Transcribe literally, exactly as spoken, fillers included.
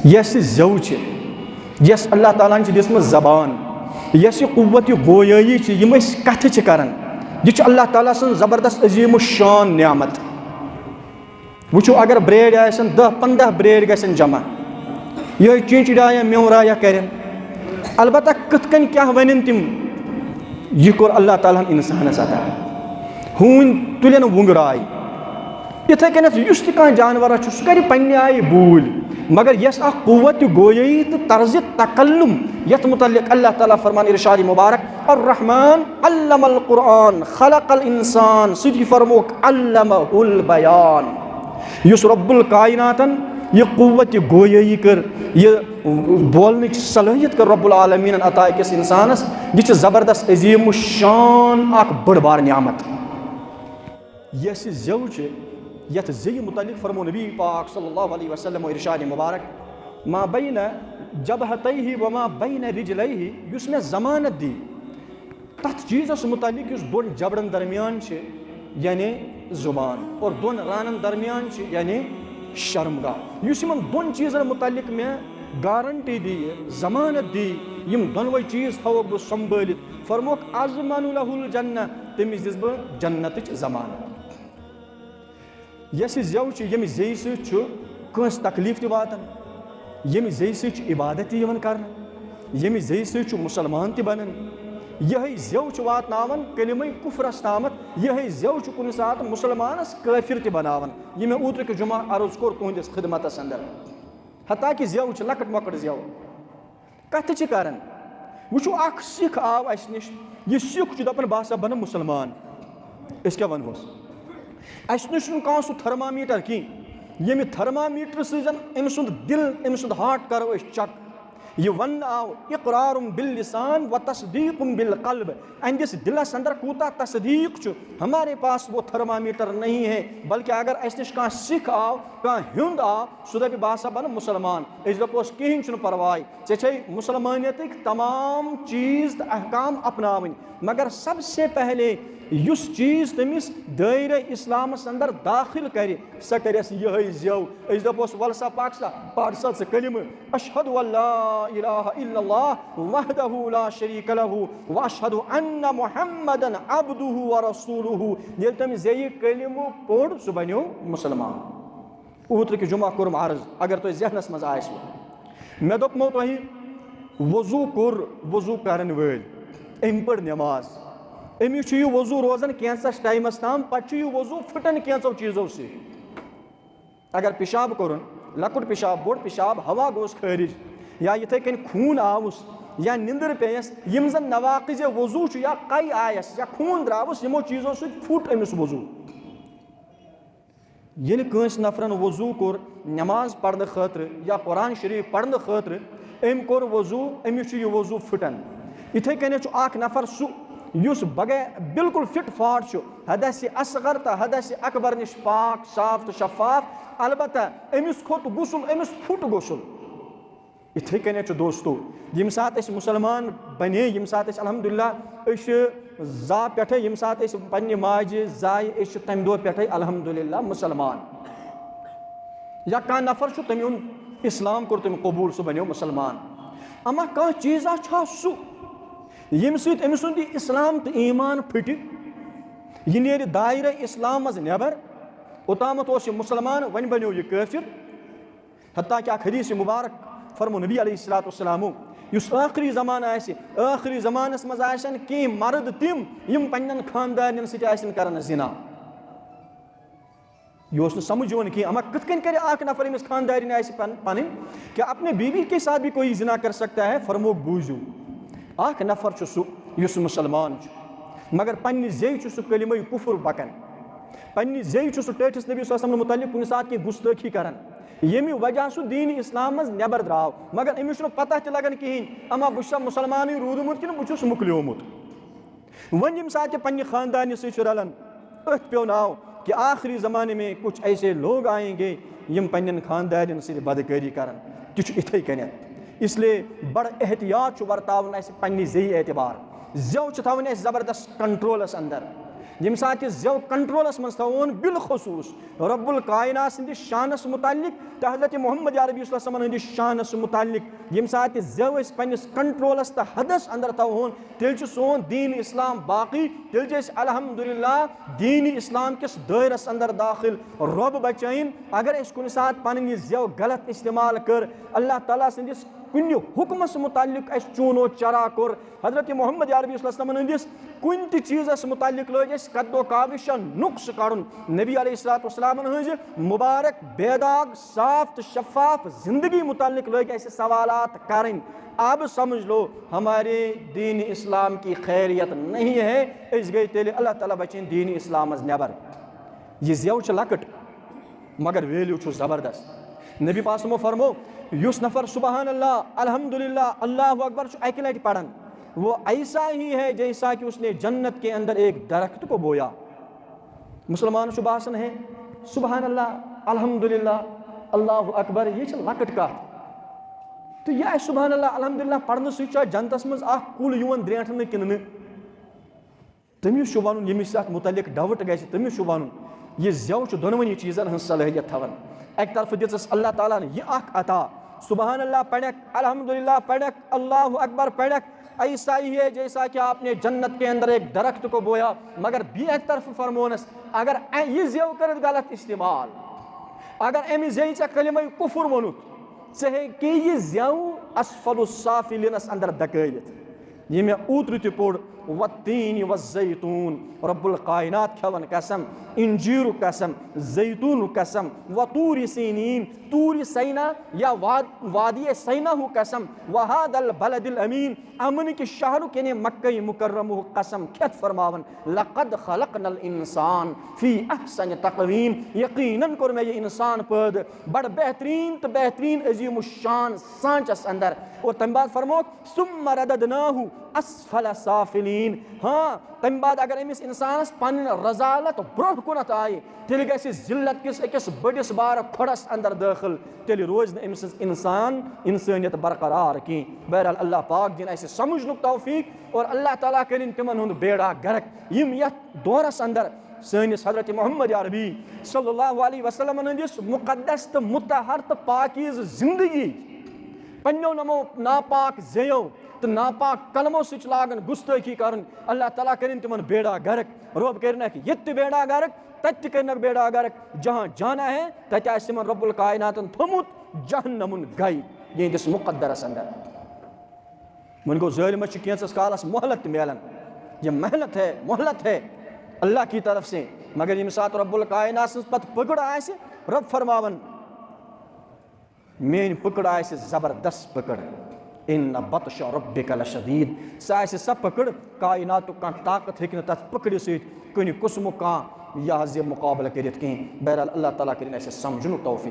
یۄس یہِ زٮ۪و چھِ، یۄس اللہ تعالیٰ ہن چھِ دِژمٕژ زبان، یۄس یہِ قوت، یہِ گویٲیی چھِ، یِم أسۍ کتھٕ چھِ کران، یہِ چھِ اللہ تعالیٰ سٕنٛز زبردست عظیم الشان نعمت۔ وٕچھِو، اگر برٛیڈ آسن، دَہ پنٛداہ برٛیڈ گژھن جمع، یِہوٚے چینچڑا یا میوٗرا یا کرن، البتہ کِتھ کٔنۍ کیٛاہ ونن تِم، یہِ کوٚر اللہ تعالیٰ ہن انسانس عطا۔ ہوٗنۍ تُلن وُنگراے۔ یِتھے کٔنٮ۪تھ یُس تہِ کانٛہہ جانور چھُ، سُہ کرِ پننہِ آیہِ بوٗلۍ، مگر یۄس اکھ قوت گویٲیی تہٕ طرزِ تکلم، یتھ متعلق اللہ تعالیٰ فرمان ارشاد مبارک، الرحمن علم القرآن خلق الانسان، سۭتی فرمووُکھ علمہ البیان۔ یُس رب الکائناتن یہِ قوت گویٲیی کٔر، یہِ بولنٕچ صلٲحیت کٔر رب العالمینن عطا أکِس انسانس، یہِ چھِ زبردست عظیم الشان اکھ بٔڑ بار نعمت۔ یۄس یہِ زٮ۪و چھِ، یتھ زیٚیہِ متعلق فرمو نبی پاک صلی اللہ علیہ وسلم ارشاد مبارک، ما بین جبہتیہ و ما بین رجلیہ، یُس مےٚ ضمانت دی تتھ چیزس متعلق یُس دۄن جبڑن درمیان چھِ، یعنی زبان، اور دۄن رانن درمیان چھِ، یعنی شرمگاہ، یُس یِمن دۄن چیزن متعلق مےٚ گارنٹی دی، ضمانت دی، یِم دۄنوے چیز تھاوکھ بہٕ سنبھٲلِتھ، فرموکھ اضمن لہ الجنہ، تٔمِس دِژ بہٕ جنتٕچ ضمانت۔ یۄس یہِ زٮ۪و چھِ، ییٚمہِ زیٚیہِ سۭتۍ چھُ کٲنٛسہِ تکلیٖف تہِ واتان، ییٚمہِ زیٚیہِ سۭتۍ چھُ عبادت تہِ یِوان کرنہٕ، ییٚمہِ زیٚیہِ سۭتۍ چھُ مُسلمان تہِ بنان۔ یِہوٚے زٮ۪و چھُ واتناوان کلمَے کُفرَس تامَتھ، یِہوٚے زٮ۪و چھُ کُنہِ ساتہٕ مُسلمانَس کٲفِر تہِ بناوان۔ یہِ مےٚ اوترٕ کہِ جمعہ عرض کوٚر تُہٕنٛدِس خدمتَس اندر۔ حتیٰ کہِ زٮ۪و چھِ، لۄکٕٹ مۄکٕٹ زٮ۪و۔ کتھٕ چھِ کران۔ وٕچھِو، اکھ سِکھ آو اسہِ نِش، یہِ سِکھ چھُ دپان، "بہٕ ہسا بنہٕ مُسلمان۔" أسۍ کیٛاہ ونہوس؟ اسہِ نِش چھُنہٕ کانٛہہ سُہ تھرمامیٹر کینٛہہ، ییٚمہِ تھرمامیٹر سۭتۍ زن أمۍ سُنٛد دِل، أمۍ سُنٛد ہارٹ کرو أسۍ چیک۔ یہِ وننہٕ آو، "اقرار باللسان و تصدیق بالقلب"، أہنٛدِس دِلس اندر کوٗتاہ تصدیق چھُ، ہمارے پاس وہ تھرمامیٹر نہیں ہے، بلکہ اگر اسہِ نِش کانٛہہ سِکھ آو، کانٛہہ ہیوٚنٛد آو، سُہ دپہِ، "بہٕ ہسا بنہٕ مُسلمان"، أسۍ دپوس، "کِہیٖنۍ چھُنہٕ پرواے، ژےٚ چھے مُسلمانیتٕکۍ تمام چیٖز تہٕ احکام اپناوٕنۍ، مگر سب سے پہلے یُس چیٖز تٔمِس دٲیرہ اسلامس اندر داخل کرِ، سۄ کرٮ۪س یِہوٚے زٮ۪و"۔ أسۍ دپوس، "ول سا، پکھ سا، پر سا ژٕ کلمہٕ، اشہد ان لا الہ الا اللہ وحدہ لا شریک لہ و اشہد ان محمدا عبدہ و رسولہ"۔ ییٚلہِ تٔمۍ زیٚیہِ کلمہٕ پوٚر، سُہ بنیو مُسلمان۔ اوترٕ کہِ جمعہ کوٚرُم عرض، اگر تۄہہِ ذہنس منٛز آسِوٕ، مےٚ دوٚپمو تۄہہِ، وضو کوٚر وضو کرن وٲلۍ، أمۍ پٔر نماز، أمِس چھُ یہِ وضو روزان کینٛژس ٹایمس تام، پتہٕ چھُ یہِ وضو پھٹان کینٛژو چیٖزو سۭتۍ۔ اگر پِشاب کوٚرُن، لۄکُٹ پِشاب، بوٚڑ پِشاب، ہوا گوٚوس خٲرج، یا یِتھے کٔنۍ خوٗن آوُس، یا نِندٕر پیٚیس، یِم زن نواقض وضو چھُ، یا قے آیس، یا خوٗن درٛاوُس، یِمو چیٖزو سۭتۍ پھُٹ أمِس وضو۔ ییٚلہِ کٲنٛسہِ نفرن وضو کوٚر نماز پرنہٕ خٲطرٕ یا قرآن شریف پرنہٕ خٲطرٕ، أمۍ کوٚر وضو، أمِس چھُ یہِ وضو پھٕٹان۔ یِتھے کٔنٮ۪تھ چھُ اکھ نفر سُہ، یُس بغیر، بالکل فٹ فاٹ چھُ، حدث اصغر تہٕ حدث اکبر نِش پاک، صاف تہٕ شفاف، البتہ أمِس کھوٚت غسل، أمِس پھُٹ غسل۔ یِتھے کٔنٮ۪تھ چھُ دوستو، ییٚمہِ ساتہٕ أسۍ مُسلمان بنے، ییٚمہِ ساتہٕ أسۍ الحمدللہ، أسۍ چھِ زا پٮ۪ٹھے، ییٚمہِ ساتہٕ أسۍ پننہِ ماجہِ زایہِ، أسۍ چھِ تمہِ دۄہ پٮ۪ٹھے الحمدللہ مُسلمان۔ یا کانٛہہ نفر چھُ، تٔمۍ اوٚن اسلام، کوٚر تٔمۍ قبوٗل، سُہ بنیو مُسلمان۔ اما کانٛہہ چیٖزا چھا سُہ، ییٚمہِ سۭتۍ أمۍ سُنٛد یہِ اسلام تہٕ ایمان پھٕٹہِ، یہِ نیرِ دایرہ اسلام منٛز نٮ۪بر، اوٚتامتھ اوس یہِ مُسلمان، وۄنۍ بنیو یہِ کٲفِر؟ حتیٰ کہ اکھ حدیث مبارک فرمو نبی علیہ الصلوۃ والسلامو، یُس ٲخری زمانہٕ آسہِ، ٲخری زمانس منٛز آسن کینٛہہ مرد تِم، یِم پننٮ۪ن خاندارنٮ۪ن سۭتۍ آسن کران زنا۔ یہِ اوس نہٕ سمجھ یِوان کینٛہہ، اما کِتھ کٔنۍ کرِ اکھ نفر، ییٚمِس خاندارِنۍ آسہِ پن-، پنٕنۍ، کیا اپنے بیوی کے ساتھ بھی کوئی زنا کر سکتا ہے؟ فرمووُکھ، بوٗزِو، اکھ نفر چھُ سُہ، یُس مُسلمان چھُ، مگر پننہِ زیٚوِ چھُ سُہ کلمہ کفر بکان، پننہِ زیٚوِ چھُ سُہ ٹٲٹھِس نبی صلی اللہ علیہ وسلم متعلق کُنہِ ساتہٕ کینٛہہ گستٲخی کران، ییٚمہِ وجہ سُہ دین اسلام منٛز نٮ۪بر درٛاو، مگر أمِس چھُنہٕ پتہ تہِ لگان کِہیٖنۍ، اما بہٕ چھُسا مُسلمانٕے روٗدمُت کِنہٕ بہٕ چھُس مۄکلیومُت۔ وۄنۍ ییٚمہِ ساتہٕ تہِ پننہِ خاندانہِ سۭتۍ چھُ رلان، أتھۍ پیوٚو ناو کہ آخری زمانے میں کچھ ایسے لوگ آئیں گے، یِم پننٮ۪ن خاندارٮ۪ن سۭتۍ بدکٲری کرن۔ تہِ چھُ اِتھے کٔنٮ۪تھ۔ اس لیے بڑٕ احتیاط چھُ ورتاوُن اسہِ پننہِ زیٚیہِ اعتبار۔ زیٚو چھِ تھاوٕنۍ اسہِ زبردست کنٹرولس اندر۔ ییٚمہِ ساتہٕ یہِ زٮ۪و کنٹرولس منٛز تھاوون، بالخصوص رب الکائنات سٕنٛدِس شانس متعلق تہٕ حضرت محمد عربی صلی اللہ علیہ وسلم ہٕنٛدِس شانس متعلق، ییٚمہِ ساتہٕ یہِ زٮ۪و أسۍ پننِس کنٹرولس تہٕ حدس اندر تھاوہون، تیٚلہِ چھُ سون دین اسلام باقی، تیٚلہِ چھِ أسۍ الحمدللہ دین اسلام کِس دٲیرس اندر داخل۔ رب بچٲیِن، اگر أسۍ کُنہِ ساتہٕ پنٕنۍ یہِ زٮ۪و غلط استعمال کٔر، اللہ تعالیٰ سٕنٛدِس کُنہِ حکمس متعلق اَسہِ چوٗنو چرا کوٚر، حضرت محمد عربی صلی اللہ علیہ وسلم ہٕنٛدِس کُنہِ تہِ چیٖزس متعلق لٲگۍ اَسہِ قد و کاوشن نقص کڑُن۔ نبی علیہ الصلوۃ والسلامن ہٕنٛزِ مبارک، بے داغ، صاف تہٕ شفاف زندگی متعلق لٲگۍ اَسہِ سوالات کرٕنۍ۔ اب سمجھ لو، ہمارے دین اسلام کی خیریت نہیں ہے۔ أسۍ گٔے تیٚلہِ، اللہ تعالیٰ بچٲیِن، دین اسلامس نٮ۪بر۔ یہِ زٮ۪و چھِ لۄکٕٹ، مگر ویلیو چھُ زبردست۔ نبی پاک صلی اللہ علیہ وسلم فرمو، یُس نفر سبحان اللہ، الحمدللہ، اللہ اکبر چھُ اکہِ لٹہِ پران، وہ ایسا ہی ہے جیسا کہ اس نے جنت کے اندر ایک درخت کو بویا۔ مسلمانس چھُ باسان، ہے، سبحان اللہ، الحمدللہ، اللہ اکبر، یہِ چھِ لۄکٕٹ کتھ۔ تہٕ یہِ آسہِ سبحان اللہ، الحمدللہ پرنہٕ سۭتۍ چھا جنتس منٛز اکھ کُل یِوان درینٹھنہٕ کِنہٕ نہٕ؟ تٔمِس چھُ وَنُن، ییٚمِس اَتھ مُتعلِق doubt گژھِ، تٔمِس چھُ وَنُن، یہِ زٮ۪و چھُ دۄنوٕنی چیٖزن ہٕنٛز صلٲحیت تھاوان۔ اَکہِ طرفہٕ دِژٕس اللہ تعالیٰ ہن یہِ اکھ عطا، سبحان اللہ پڑھکھ، الحمدللہ پڑھکھ، اللہ اکبر پڑھکھ، ایسا ہی ہے جیسا کہ آپ نے جنت کے اندر ایک درخت کو بویا۔ مگر بیٚیہِ اَکہِ طرفہٕ فرمونس، اگر اَ-، یہِ زٮ۪و کٔرِتھ غلط استعمال، اگر اَمہِ زٮ۪وِ ژےٚ کلمہ کفر ووٚنُتھ، ژٕ ہیٚکہِ یہِ زٮ۪و اسفل السافلینس اندر دکٲوِتھ۔ یہِ مےٚ اوترٕ تہِ پوٚر، والتین والزیتون، رب الکائنات کھٮ۪وان قسم، انجیرُک قسم، زیتونُک قسم، وطور سینین، طور سینا یا واد-، وادی سیناہُک قسم، وہذا البلد الامین، امن کہِ شہرُک یعنی مکہ مکرمہُک قسم کھٮ۪تھ فرماوان، لقد خلقنا الانسان فی احسن تقویم، یقیناً کوٚر مےٚ یہِ انسان پٲدٕ بڑٕ بہترین تہٕ بہترین عظیم الشان سانچس اندر۔ اور تمہِ بعد فرموکھ، ثم رددناہ اسفل سافلین۔ ہاں، تمہِ بعد اگر أمِس انسانس پنٕنۍ رذالت برونٛہہ کُنتھ آیہِ، تیٚلہِ گژھِ ذلت کِس أکِس بٔڑِس بارٕ کھۄڈس اندر دٲخل، تیٚلہِ روزِ نہٕ أمۍ سٕنٛز انسان، انسٲنیت برقرار کینٛہہ۔ بہرحال، اللہ پاک دِن اسہِ سمجھنُک توفیق اور اللہ تعالیٰ کٔرِن تِمن ہُنٛد بیڑا غرق، یِم یتھ دورس اندر سٲنِس حضرت محمد عربی صلی اللہ علیہ وسلم ہٕنٛدِس مقدس تہٕ مطہر تہٕ پاکیز زندگی پننیو نمو ناپاک زیو تہٕ ناپاک قلمو سۭتۍ چھِ لاگان گستٲخی کرٕنۍ۔ اللہ تعالیٰ کٔرِن تِمن بیڑا غرق۔ رۄب کٔرِنکھ ییٚتہِ تہِ بیڑا غرق، تتہِ تہِ کٔرِنکھ بیڑا غرق۔ جہاں جانا ہے، تتہِ آسہِ تِمن رب الکائناتن تھوٚمُت جہنمُن گے یِہنٛدِس مقدرس اندر۔ وۄنۍ گوٚو، ظٲلمس چھِ کینٛژس کالس مہلت تہِ میلان۔ یہ محنت ہے، مہلت ہے اللہ کی طرف سے۔ مگر ییٚمہِ ساتہٕ رب الکائنات سٕنٛز پتہٕ پکڑ آسہِ، رب فرماوان، میٲنۍ پکڑ آسہِ زبردست پکڑ۔ ان بطش ربک لشدید۔ سۄ آسہِ سۄ پکڑ، کائناتُک کانٛہہ طاقت ہیٚکہِ نہٕ تتھ پکڑِ سۭتۍ کُنہِ قٕسمُک کانٛہہ، یہِ حظ، یہِ مقابلہٕ کٔرِتھ کینٛہہ۔ بہرحال، اللہ تعالیٰ کٔرِن اسہِ سمجھنُک توفیق۔